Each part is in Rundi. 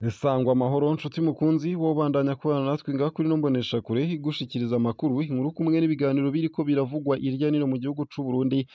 Sangwa amahoro nshuti mukunzi wobandanya kubana natwe ngaha kuri ino mboneshakure igushikiriza amakuru, inkuru kumwe n'ibiganiro biriko biravugwa irya nino mu gihugu c'u Burundi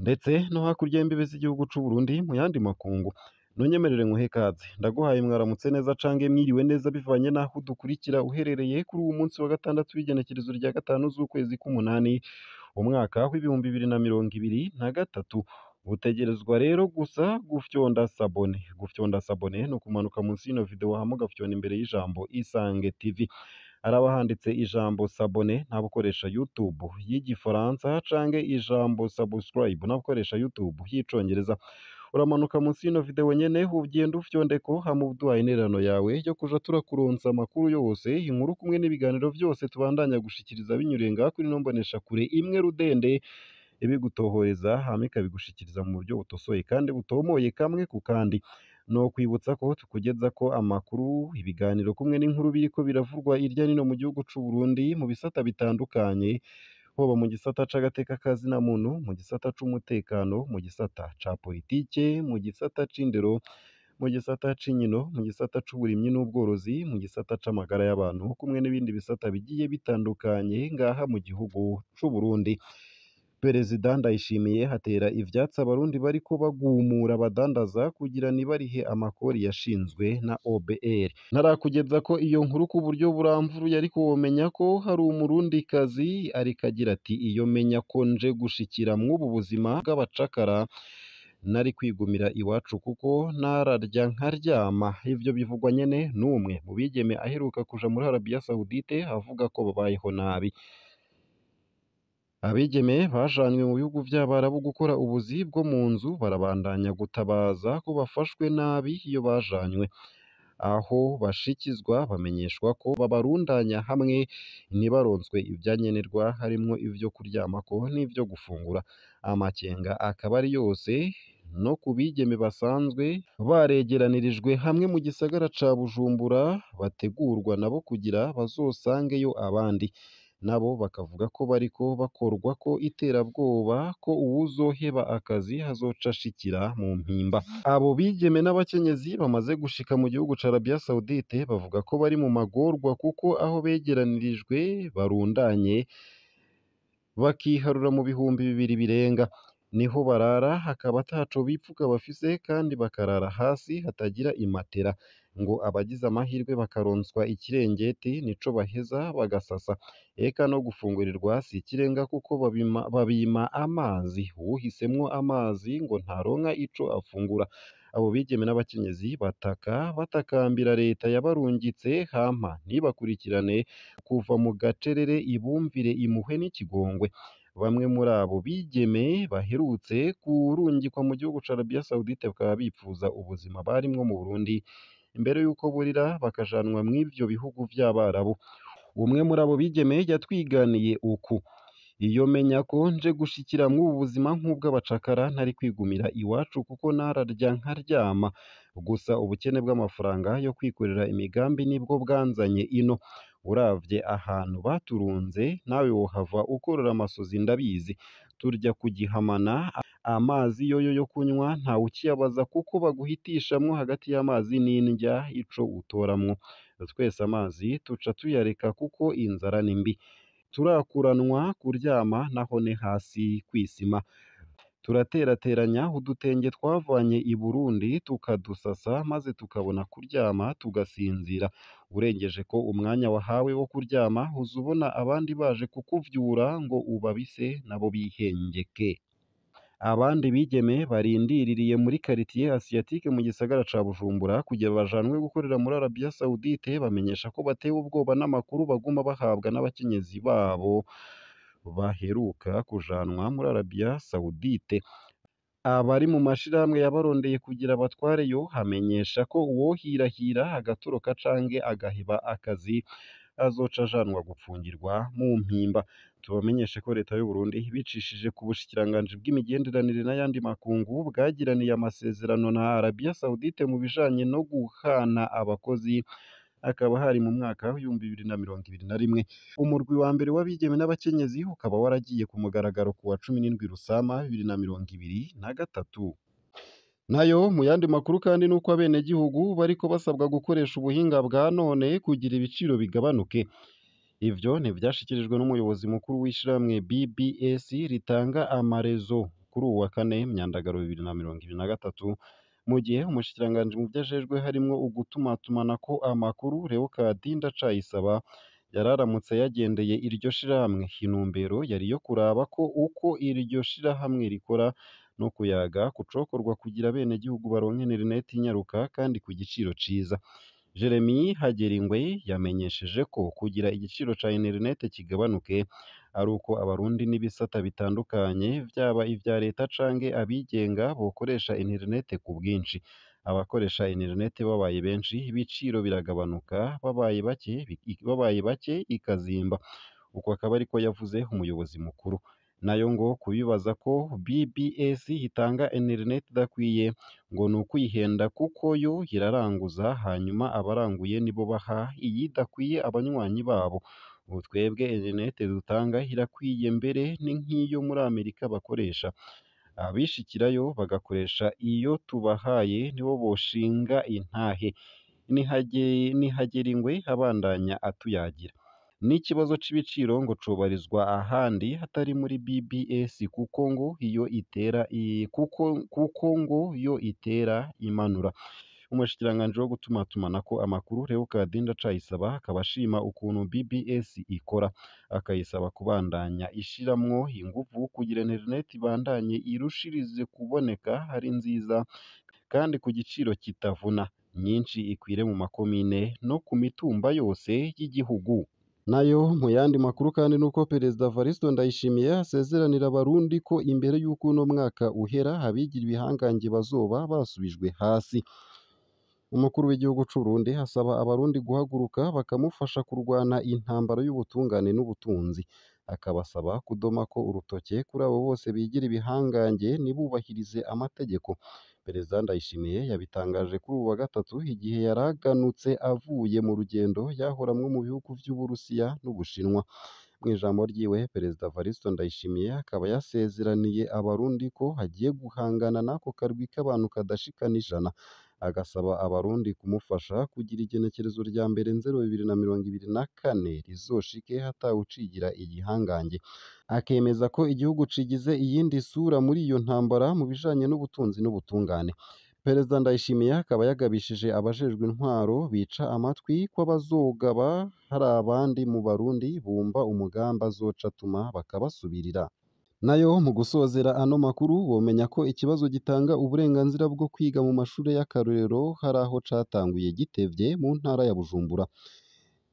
ndetse no hakurya y'imbibe z'igihugu c'u Burundi mu yandi makungu. Ntunyemerere nkuhe ikaze, ndaguhaye mwaramutse neza cange mwiriwe neza bivanye n'aho udukurikira uherereye kuri uwu munsi wa gatandatu w'igenekerezo rya 5 z'ukwezi k'umunani umwaka w'2023. Utegerezwa rero gusa gufyonda sabone. Gufyonda sabone ni ukumanuka munsi y'ino video hama ugafyonda imbere y'ijambo Isange TV. Haraba handitse ijambo sabone n'abakoresha YouTube y'igifaransa cange ijambo subscribe n'abakoresha YouTube y'icongereza. Uramanuka munsi y'ino video nyene ugenda ufyondeko hama uduhaye intererano yawe yo kuja turakuronsa amakuru yose, inkuru kumwe n'ibiganiro vyose tubandanya gushikiriza binyuriye ngaha kuri ino mboneshakure imwe rudende ibigutohoreza hama ikabigushikiriza mu buryo butosoye kandi butomoye kamwe ku kandi. Nokwibutsa ko tukugezako amakuru, ibiganiro kumwe n'inkuru biriko biravugwa irya nino mu gihugu c'u Burundi mu bisata bitandukanye, hoba mu gisata c'agateka ka zina muntu, mu gisata c'umutekano, mu gisata ca politike, mu gisata c'indero, mu gisata c'inkino, mu gisata c'uburimyi n'ubworozi, mu gisata c'amagara y'abantu kumwe n'ibindi bisata bigiye bitandukanye ngaha mu gihugu c'u Burundi. Perezida Ndayishimiye hatera ivyatsi abarundi bariko bagumura abadandaza kugira ntibarihe amakori yashinzwe na OBR. Ntarakugeza ko iyo nkuru ku buryo buramvuye ariko womenya ko hari umurundikazi ariko agira ati iyo menya ko nje gushikira mw'ubu buzima bw'abacakara nari kwigumira iwacu kuko nararya nkaryama. Ivyo bivugwa nyene n'umwe mu bigeme aheruka kuja muri Arabia Saoudite avuga ko babayeho nabi. Abigeme bajanywe mu bihugu vy'Abarabu gukora ubuzi bwo mu nzu barabandanya gutabaza ko bafashwe nabi iyo bajanywe. Aho bashikizwa bamenyeshwa ko babarundanya hamwe ntibaronswe ivyankenerwa harimwo ivyo kuryamako n'ivyo gufungura. Amakenga akaba ari yose no ku bigeme basanzwe baregeranirijwe hamwe mu gisagara ca Bujumbura bategurwa nabo kugira bazosangeyo abandi. Nabo bakavuga ko bariko bakorwako iterabwoba ko uwuzoheba akazi azoca ashikira mu mpimba. Abo bigeme n'abakenyezi bamaze gushika mu gihugu ca Arabia Saoudite bavuga ko bari mu magorwa kuko aho begeranirijwe barundanye bakiharura mu 2000 birenga. Niho barara hakaba ataco bipfuka bafise kandi bakarara hasi hatagira imatera. Ngo abagize amahirwe bakaronswa ikirengeti nico baheza bagasasa. Eka no gufungurirwa si ikirenga kuko babima amazi. Uwuhisemwo amazi ngo ntaronka ico afungura. Abo bigeme n'abakenyezi bataka batakambira leta yabarungitse hampa ntibakurikirane kuva mu gacerere ibumvire impuhwe n'ikigongwe. Bamwe muri abo bigeme baherutse kurungikwa mu gihugu ca Arabia Saoudite bakaba bipfuza ubuzima barimwo mu Burundi imbere y'uko burira bakajanwa mw'ivyo bihugu vy'Abarabu. Umwe muri abo bigeme yatwiganiye uku: iyo menya ko nje gushikira mw'ubu buzima nk'ubw'abacakara ntari kwigumira iwacu kuko nararya nkaryama. Gusa ubukene bw'amafaranga yo kwikorera imigambi nibwo bwanzanye ino. Uravye ahantu baturunze nawe wohava ukorora amasozi ndabizi. Turya kugihamana, amazi yoyo yo kunywa ntawukiyabaza kuko baguhitishamwo hagati y'amazi n'indya ico utoramwo. Twese amazi tuca tuyareka kuko inzara ni mbi. Turakuranwa kuryama nahone hasi kw'isima. Turaterateranya udutenge twavanye i Burundi tukadusasa maze tukabona kuryama tugasinzira. Urengeje ko umwanya wahawe wo kuryama uza ubona abandi baje kukuvyura ngo ubabise nabo bihengeke. Abandi bigeme barindiririye muri quartier asiatique mu gisagara ca Bujumbura kugira bajanwe gukorera muri Arabia Saoudite bamenyesha ko batewe ubwoba n'amakuru baguma bahabwa n'abakenyezi babo baheruka kujanwa muri Arabia Saoudite. Abari mu mashirahamwe yabarondeye kugira batwareyo hamenyesha ko uwohirahira agatoroka canke agaheba akazi azoca ajanwa gupfungirwa mu mpimba. Tubamenyeshe ko leta y'u Burundi ibicishije ku bushikiranganji bw'imigenderanire n'ayandi makungu bwagiraniye amasezerano na Arabia Saoudite mu bijanye no guhana abakozi, akaba hari mu mwaka w'2021. Umurwi wa mbere w'abigeme n'abakenyezi ukaba waragiye ku mugaragaro ku wa 17 Rusama 2023. Nayo mu yandi makuru kandi nuko abenegihugu bariko basabwa gukoresha ubuhinga bwa none kugira ibiciro bigabanuke. Ivyo ntivyashikirijwe n'umuyobozi mukuru w'ishirahamwe BBS ritanga amarezo kuri uwu wa kane Myandagaro 2023, mu gihe umushikiranganji mu vyo ajejwe harimwo ugutumatumanako amakuru Leokadi Ndacayisaba yararamutse yagendeye iryo shirahamwe. Intumbero yari iyo kuraba ko uko iryo shirahamwe rikora no kuyaga kucokorwa kugira abenegihugu baronke interineti inyaruka kandi ku giciro ciza. Jeremy Hageringwe yamenyesheje ko kugira igiciro ca interineti kigabanuke ari uko abarundi n'ibisata bitandukanye vyaba ivya leta canke abigenga bokoresha interineti ku bwinshi. Abakoresha interineti babaye benshi ibiciro biragabanuka, babaye bake ikazimba. Uko akaba ariko yavuze umuyobozi mukuru. Nayo ngo kubibaza ko BBS itanga interineti idakwiye ngo ni ukwihenda kuko yo iraranguza hanyuma abaranguye nibo baha iyidakwiye abanywanyi babo. Ubu twebwe interineti dutanga irakwiye mbere ni nk'iyo muri Amerika bakoresha. Abishikirayo bagakoresha iyo tubahaye nibo boshinga intahe. Nihageringwe abandanya atuyagira. N'ikibazo c'ibiciro ngo cobarizwa ahandi hatari muri BBS kuko ngo iyo itera kuko ngo yo itera imanura. Umushikiranganji wo gutumatumanako amakuru Leokadi Ndacayisaba akaba ashima ukuntu BBS ikora, akayisaba kubandanya ishiramwo inguvu kugira interineti ibandanye irushirize kuboneka ari nziza kandi ku giciro kitavuna, nyinshi ikwire mu makomine no ku mitumba yose y'igihugu. Nayo mu yandi makuru kandi nuko Perezida Evaristo Ndayishimiye asezeranira abarundi ko imbere y'uko uno mwaka uhera abigira ibihangange bazoba basubijwe hasi. Umukuru w'igihugu c'u Burundi asaba abarundi guhaguruka bakamufasha kurwana intambara y'ubutungane n'ubutunzi, akabasaba kudomako urutoke kuri abo bose bigira ibihangange ntibubahirize amategeko. Perezida Ndayishimiye yabitangaje kuri uwu wa gatatu igihe yaraganutse avuye mu rugendo yahoramwo mu bihugu vy'Uburusiya n'Ubushinwa. Mw'ijambo ryiwe Perezida Evaristo Ndayishimiye akaba yasezeraniye abarundi ko agiye guhangana n'ako karwi k'abantu kadashika n'ijana, agasaba abarundi kumufasha kugira igenekerezo rya mbere Nzero 2024 rizoshike hatawucigira igihangange. Akemeza ko igihugu cigize iyindi sura muri iyo ntambara mu bijanye n'ubutunzi n'ubutungane. Perezida Ndayishimiye akaba yagabishije abajejwe intwaro bica amatwi ko abazogaba hari abandi mu Barundi bumva umugambi azoca atuma bakabasubirira. Nayo mu gusozera ano makuru womenya ko ikibazo gitanga uburenganzira bwo kwiga mu mashure y'akarorero hari aho catanguye gitevye mu ntara ya Bujumbura.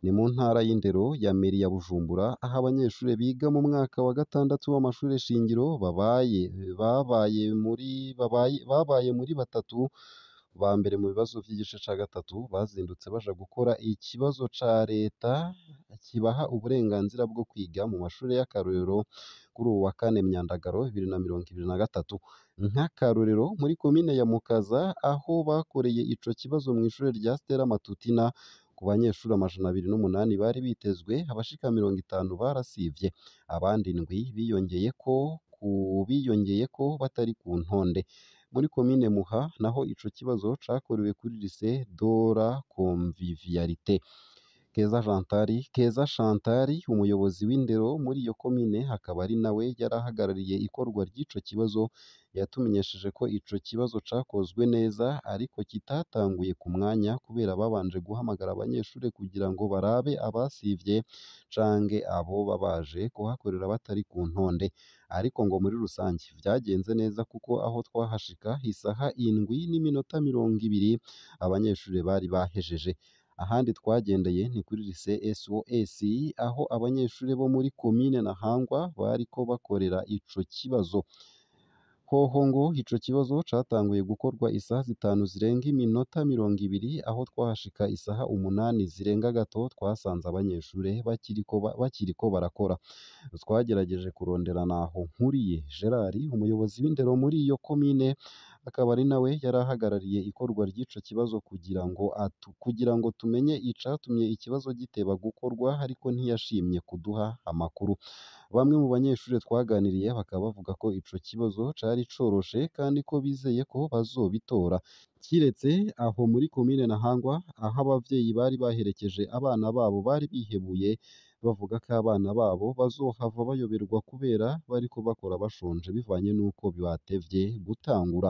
Ni mu ntara y'indero ya meri ya Bujumbura aho abanyeshure biga mu mwaka wa gatandatu w'amashure shingiro babaye muri batatu ba mbere mu bibazo vy'igice ca gatatu bazindutse baja gukora ikibazo ca leta kibaha uburenganzira bwo kwiga mu mashure y'akarorero kuri uwu wa kane Myandagaro 2023. Nk'akarorero muri komine ya Mukaza aho bakoreye ico kibazo mw'ishure rya Stella Matutina ku banyeshure 208 bari bitezwe, abashika 50 barasivye, abandi indwi biyongeyeko batari ku ntonde. Muri komine Muha naho ico kibazo cakorewe kuri lycée de la Convivialité. Keza Chantal umuyobozi w'indero muri iyo komine akaba ari nawe yari ahagarariye ikorwa ry'ico kibazo, yatumenyesheje ko ico kibazo cakozwe neza ariko kitatanguye ku mwanya kubera babanje guhamagara abanyeshure kugira ngo barabe abasivye canke aboba baje kuhakorera batari ku ntonde. Ariko ngo muri rusange vyagenze neza kuko aho twahashika isaha 7:20 abanyeshure bari bahejeje. Ahandi twagendeye ni kuri lycée SOS aho abanyeshure bo muri komine Ntahangwa bariko bakorera ico kibazo. Hoho ngo ico kibazo catanguye gukorwa isaha 4:20 aho twahashika isaha 8 zirenga gato twasanze abanyeshure bakiriko barakora. Twagerageje kurondera Nahonkuriye Gerard umuyobozi w'indero muri iyo komine akaba ari nawe yari ahagarariye ikorwa ry'ico kibazo kugira ngo tumenye icatumye ikibazo giteba gukorwa ariko ntiyashimye kuduha amakuru. Bamwe mu banyeshure twaganiriye bakaba bavuga ko ico kibazo cari coroshe kandi ko bizeye ko bazobitora. Kiretse aho muri komine Ntahangwa, aho abavyeyi bari baherekeje abana babo bari bihebuye, bavuga ko abana babo bazohava bayoberwa kubera bariko bakora bashonje bivanye n'uko batevye gutangura.